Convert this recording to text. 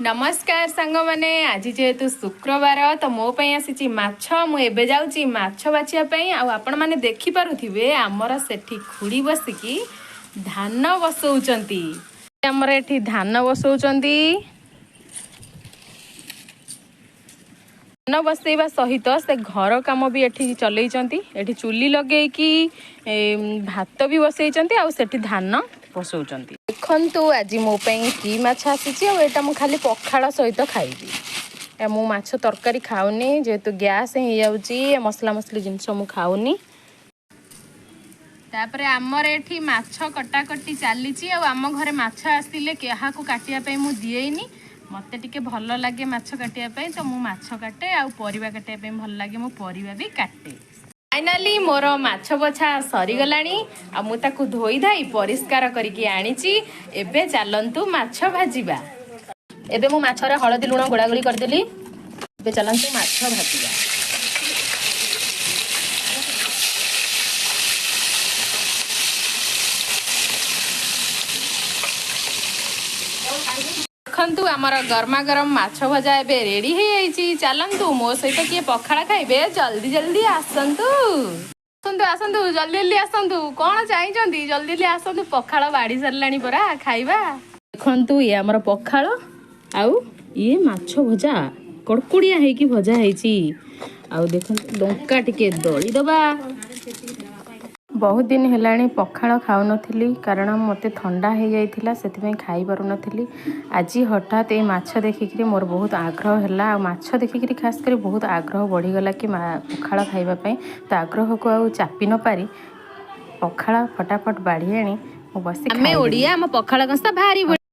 ନମସ୍କାର ସାଙ୍ଗମାନେ, ଆଜି ଯେହେତୁ ଶୁକ୍ରବାର ତ ମୋ ପାଇଁ ଆସିଛି ମାଛ। ମୁଁ ଏବେ ଯାଉଛି ମାଛ ବାଛିବା ପାଇଁ। ଆଉ ଆପଣମାନେ ଦେଖିପାରୁଥିବେ, ଆମର ସେଠି ଖୁଡ଼ି ବସିକି ଧାନ ବସଉଛନ୍ତି। ଆମର ଏଠି ଧାନ ବସଉଛନ୍ତି। ଧାନ ବସେଇବା ସହିତ ସେ ଘର କାମ ବି ଏଠି ଚଲେଇଛନ୍ତି। ଏଠି ଚୁଲି ଲଗେଇକି ଭାତ ବି ବସେଇଛନ୍ତି ଆଉ ସେଠି ଧାନ ବସଉଛନ୍ତି। ଦେଖନ୍ତୁ, ଆଜି ମୋ ପାଇଁ କି ମାଛ ଆସିଛି। ଆଉ ଏଇଟା ମୁଁ ଖାଲି ପଖାଳ ସହିତ ଖାଇବି। ମୁଁ ମାଛ ତରକାରୀ ଖାଉନି, ଯେହେତୁ ଗ୍ୟାସ୍ ହେଇଯାଉଛି। ଏ ମସଲା ମସଲି ଜିନିଷ ମୁଁ ଖାଉନି। ତାପରେ ଆମର ଏଠି ମାଛ କଟାକଟି ଚାଲିଛି। ଆଉ ଆମ ଘରେ ମାଛ ଆସିଲେ କାହାକୁ କାଟିବା ପାଇଁ ମୁଁ ଦିଏନି। ମୋତେ ଟିକେ ଭଲ ଲାଗେ ମାଛ କାଟିବା ପାଇଁ, ତ ମୁଁ ମାଛ କାଟେ। ଆଉ ପରିବା କାଟିବା ପାଇଁ ଭଲ ଲାଗେ, ମୁଁ ପରିବା ବି କାଟେ। ଫାଇନାଲି ମୋର ମାଛ ବଛା ସରିଗଲାଣି ଆଉ ମୁଁ ତାକୁ ଧୋଇ ଧାଇ ପରିଷ୍କାର କରିକି ଆଣିଛି। ଏବେ ଚାଲନ୍ତୁ ମାଛ ଭାଜିବା। ଏବେ ମୁଁ ମାଛରେ ହଳଦୀ ଲୁଣ ଗୋଳାଗୋଳି କରିଦେଲି। ଏବେ ଚାଲନ୍ତୁ ମାଛ ଭାଜିବା। ଦେଖନ୍ତୁ, ଆମର ଗରମା ଗରମ ମାଛ ଭଜା ଏବେ ରେଡି ହେଇଯାଇଛି। ଚାଲନ୍ତୁ, ମୋ ସହିତ କିଏ ପଖାଳ ଖାଇବେ, ଜଲ୍ଦି ଜଲ୍ଦି ଆସନ୍ତୁ। ଆସନ୍ତୁ ଆସନ୍ତୁ, ଜଲ୍ଦି ଜଲ୍ଦି ଆସନ୍ତୁ। କଣ ଚାହିଁଛନ୍ତି? ଜଲ୍ଦି ଜଲ୍ଦି ଆସନ୍ତୁ, ପଖାଳ ବାଢି ସାରିଲାଣି ପରା, ଖାଇବା। ଦେଖନ୍ତୁ, ଇଏ ଆମର ପଖାଳ ଆଉ ଇଏ ମାଛ ଭଜା, କଡ଼କୁଡ଼ିଆ ହେଇକି ଭଜା ହେଇଛି। ଆଉ ଦେଖନ୍ତୁ, ଲଙ୍କା ଟିକେ ଦଳିଦବା। ବହୁତ ଦିନ ହେଲାଣି ପଖାଳ ଖାଉନଥିଲି, କାରଣ ମୋତେ ଥଣ୍ଡା ହେଇଯାଇଥିଲା, ସେଥିପାଇଁ ଖାଇପାରୁନଥିଲି। ଆଜି ହଠାତ୍ ଏଇ ମାଛ ଦେଖିକିରି ମୋର ବହୁତ ଆଗ୍ରହ ହେଲା। ଆଉ ମାଛ ଦେଖିକିରି ଖାସ କରି ବହୁତ ଆଗ୍ରହ ବଢ଼ିଗଲା କି ପଖାଳ ଖାଇବା ପାଇଁ। ତ ଆଗ୍ରହକୁ ଆଉ ଚାପି ନପାରି ପଖାଳ ଫଟାଫଟ ବାଢ଼ି ଆଣି ମୁଁ ବସି। ଆମେ ଓଡ଼ିଆ, ଆମ ପଖାଳ କଂସା ଭାରି।